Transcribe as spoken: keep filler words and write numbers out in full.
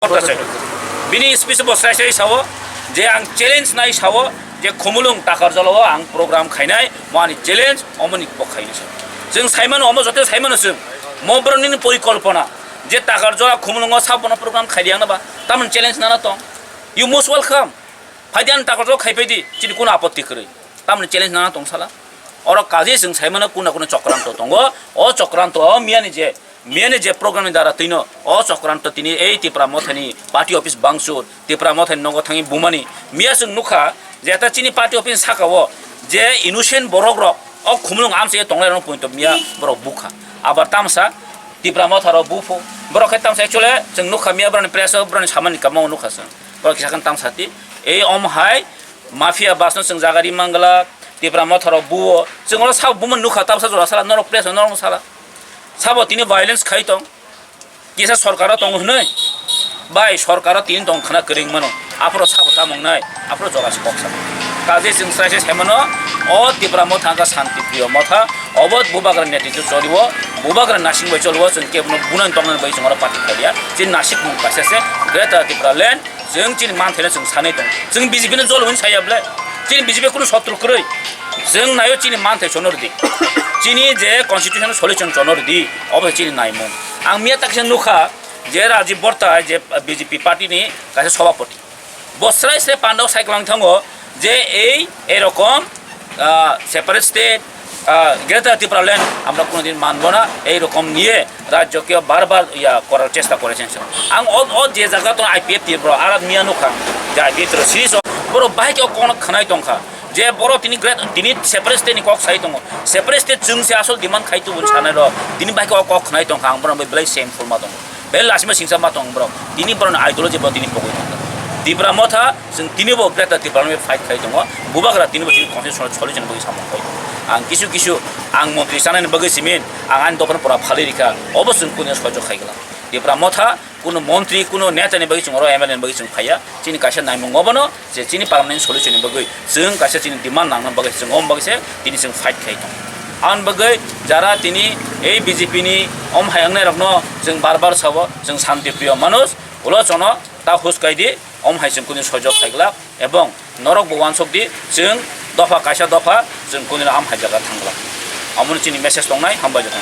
Kotor se. Bini speech bo srai srai sao je ang challenge nai sao je Khumulwng Takarjala o ang program khainai, mo ani challenge omoni bo khainai se. Chwng saimano, omo joto saimano chwng. Mo borok nini porikolpona je Takarjala Khumulwng o sabono program khaidi ang ba, tamoni challenge nana tong. You most welcome. Phaidi ani Takarjala khai phaidi, chini kuno apotti kwrwi. Tamoni challenge nana tong sala. Oro kaje chwng saimano kuna kuna chokranto tongo. O chokranto o miyani je Miyani je program ni dara twino o chokranto tini ei Tipra Mothani party office bangchur, Tipra Mothani nogo thangwi bumani. Miya chwng nukha je ta chini party office saka o je innocent borok rok o Khumulwng amsa ye tonglai rok poito miya borok bukha. Abar tamsa Tipra Motha rok bupho. Borok khe tamsa actually chwng nukha miya borok ni press o borok ni samani kamo nukha chwng. Borok kisa khe tamsa ti ei om hai mafia basno chwng jaga ri mangla Tipra Motha rok buo. Chwng oro sabo bumani nukha tamsa jora sala norok press o norok sala. Sabo tini violence khai tong. Kisa sorkaro tongo hwnwi bai sorkaro tini tong khna kwrwng mano. Aphuru sabo tamo wngnai, aphuru jora se kok sa. Kaje chwng srai se sai mano, o Tipra Motha wngkha Shanti Priyo Motha, obo Bubagra netritw choliwo, Bubagra nasing bai choliwo, chwng kebono bunani tongnani bai chwng oro party khaiya. Chini nasik mung kaisa se Greater Tipraland. Chwng chini manthaino chwng sanwi tongo. Chwng B J P no jolo hwnwi saya ble? Chini B J P kunu sotru kwrwi. Chwng naio chini manthai chono rwdi. Chini je constitution solution chono rwdi. Obo se chini naimung. Ang miya taksa nukha je Rajiv Borta je B J P party ni kaisa sobhapoti. Bo srai srai pandao sai kwlang thango je ei erokom ah, separate state, ah, Greater Tipraland আমরা কোনোদিন মানব না, এই রকম নিয়ে রাজ্যকে বারবার ইয়া করার চেষ্টা করেছেন। Ang o, o je jaga to I P F T bro, ara miya nukha, je I P F T ro series o, bro, bahai ke o kono khwnai tongkha, je boro tini great, tini separate state ni kok sai tongo, separate state chwng se asol demand khai tubun sanai ro, tini bahai ke o kok khwnai tongkha, ang boro bai belai shameful ma tongo. Belai lasima singsa ma tong borok. Tini borokni ideology bo tini pogwi tongkha. Tipra Motha, chwng tini bo Greater Tipraland bai fight khai tongo. Bubagra tini bo chini constitutional solution bagwi samung khai tongo. Ang kisu kisu ang montri chanani bagwi simin, ang ani dophani pora phalwi rikha. Obo chwng kunu soijo khai glak. Tipra Motha, kunu montri, kunu neta ni bagwi chwng oro M L A ni bagwi chwng phaiya. Chini kaisa naimung obono, je chini permanent solution ni bagwi chwng kaisa chini demand nangna bagwi chwng om bagwi se tini chwng fight khai tong. Aboni bagwi jara tini ei B J P ni om hai wngnai rokno chwng bar bar sabo, chwng shanti priyo manush, ulo chono ta hus kai di, om hai chwng kuni sojok khai glak, ebong norok bo wansok di, chwng dopha kaisa dopha chwng kuni am hai jaga thang glak. Amoni chini message tongnai, hambai jaga.